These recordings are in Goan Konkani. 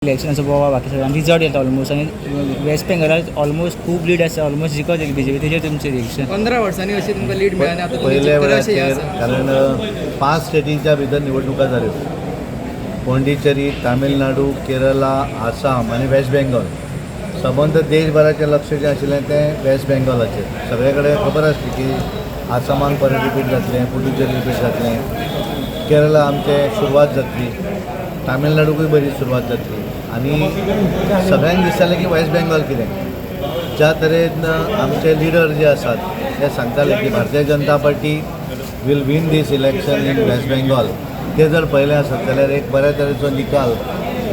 इलेक्शन आसा गोवा बाकी सगळें आनी रिजल्ट येता ऑलमोस्ट आनी वेस्ट बेंगॉलाक ऑलमोस्ट खूब लीड आसा, ऑलमोस्ट जिखत येयली बीजेपी. तेजेर तुमचें रिएक्शन? 15 वर्सांनी अशी तुमकां लीड मेळ्ळा आतां. पयल्या तुमचें अशें हें वेळाचेर आसा. कारण 5 स्टेटींच्या भितर निवडणुका जाल्यो, पोंडिचेरी, तामिळनाडू, केरला, आसाम आनी वेस्ट बेंगॉल. सबंद देशभराचें लक्ष जें आशिल्लें तें वेस्ट बेंगॉलाचेर. सगळे कडेन खबर आसली की आसामान परत रिपीट जातलें, पुडुचेरी रिपीट जातलें, केरला आमचें सुरवात जातली, तामिळनाडूकूय बरी सुरवात जातली आनी सगळ्यांक दिसतालें की वेस्ट बेंगॉल कितें. ज्या तरेन आमचे लिडर जे आसात ते सांगताले की Bharatiya Janata Party will win this election in West Bengal, ते जर पळयलें आसत जाल्यार एक बऱ्या तरेचो निकाल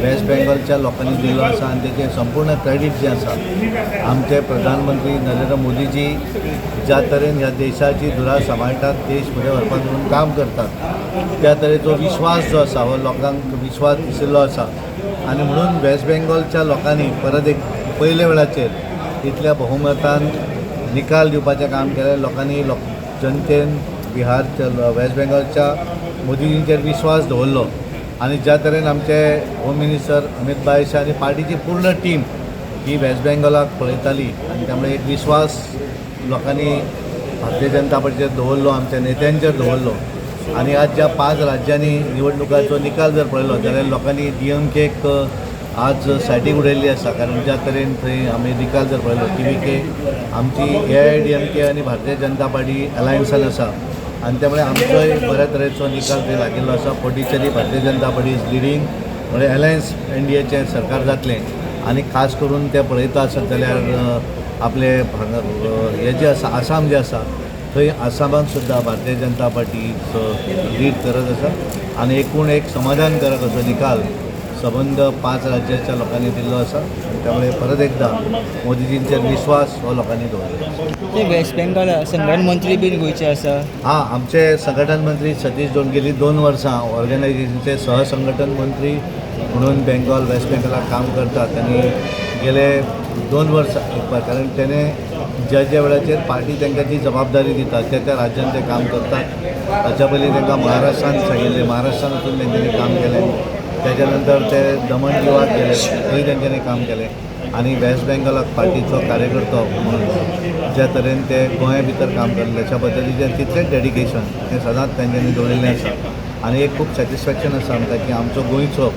वेस्ट बेंगॉलच्या लोकांनी दिल्लो आसा आनी तेचें संपूर्ण क्रेडीट जें आसा आमचे प्रधानमंत्री नरेंद्र मोदीजी ज्या तरेन ह्या देशाची धुरा सांबाळटात, देश फुडें व्हरपाक म्हणून काम करतात, त्या तरेचो विश्वास जो आसा हो लोकांक विश्वास दिशिल्लो आसा. आनी म्हणून वेस्ट बेंगॉलच्या लोकांनी परत एक पयल्या वेळाचेर इतल्या बहुमतान निकाल दिवपाचें काम केलें. लोकांनी, लोक जनतेन बिहारच्या, वेस्ट बेंगॉलच्या मोदीजींचेर विश्वास दवरलो आनी ज्या तरेन आमचे होम मिनिस्टर अमीत भाई शाह आनी पार्टीची पूर्ण टीम ही वेस्ट बेंगॉलाक पळयताली आनी त्यामुळे एक विश्वास लोकांनी भारतीय जनता पार्टीचेर दवरलो, आमच्या नेत्यांचेर दवरलो. आनी आज ज्या 5 राज्यांनी निवडणुकाचो निकाल जर पळयलो जाल्यार लोकांनी डी एम केक आज सायडीक उडयल्ली आसा. कारण ज्या तरेन थंय आमी निकाल जर पळयलो, टीव्हीके आमची एआयडीएमके आनी भारतीय जनता पार्टी अलायन्सान आसा आनी त्यामुळे आमचोय बऱ्या तरेचो निकाल थंय लागिल्लो आसा. Pondicherry Bharatiya Janata Party is leading, म्हणजे अलायन्स एनडीएचें सरकार जातलें. आनी खास करून ते पळयता आसत जाल्यार आपले हांगा हे जे आसा, आसाम जे आसा, थंय आसामाक सुद्दां भारतीय जनता पार्टी लीड करत आसा आनी एकूण एक समाधानकारक असो निकाल सबंद 5 राज्याच्या लोकांनी दिल्लो आसा आनी त्यामुळे परत एकदा मोदीजींचेर विश्वास हो लोकांनी दवरलो आसा. ते वेस्ट बेंगॉल संघटन मंत्री बीन गोंयचे आसा. हां, आमचे संघटन मंत्री सतीश दोन गेली 2 वर्सां ऑर्गनायझेशनचे सहसंघटन मंत्री म्हणून बेंगॉल, वेस्ट बेंगॉलाक काम करतात आनी गेले 2 वर्सां कारण तेणे ज्या ज्या वेळाचेर पार्टी तांकां जी जबाबदारी दिता त्या त्या राज्यान ते काम करतात. ताच्या पयलीं तांकां महाराष्ट्रान सांगिल्लें, महाराष्ट्रान वचून तेंच्यांनी काम केलें. त्याच्या नंतर ते दमण दीवाक गेले, थंय तेंच्यांनी काम केलें आनी वेस्ट बेंगॉलाक पार्टीचो कार्यकर्तो म्हणून ज्या तरेन ते गोंया भितर काम करले तशा पद्दतीचें तितलेंच डेडिकेशन हें सदांच तेंच्यांनी दवरिल्लें आसा. आनी एक खूब सॅटिस्फॅक्शन आसा आमकां की आमचो गोंयचो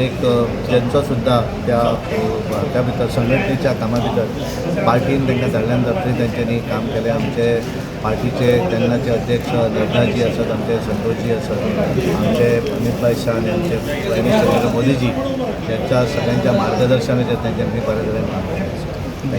एक जेंचो सुद्दां त्या त्या भितर संघटनेच्या कामा भितर पार्टीन तांकां धाडल्या नंतर थंय तेंच्यांनी काम केलें. आमचे पार्टीचे तेन्नाचे अध्यक्ष नड्डाजी आसत, आमचे संतोषजी आसत, आमचे अमितभाई शाह आनी आमचे प्रायम मिनिस्टर नरेंद्र मोदीजी यांच्या सगळ्यांच्या मार्गदर्शनाचेर तेंच्यांनी बऱ्या तरेन काम केलें आसा.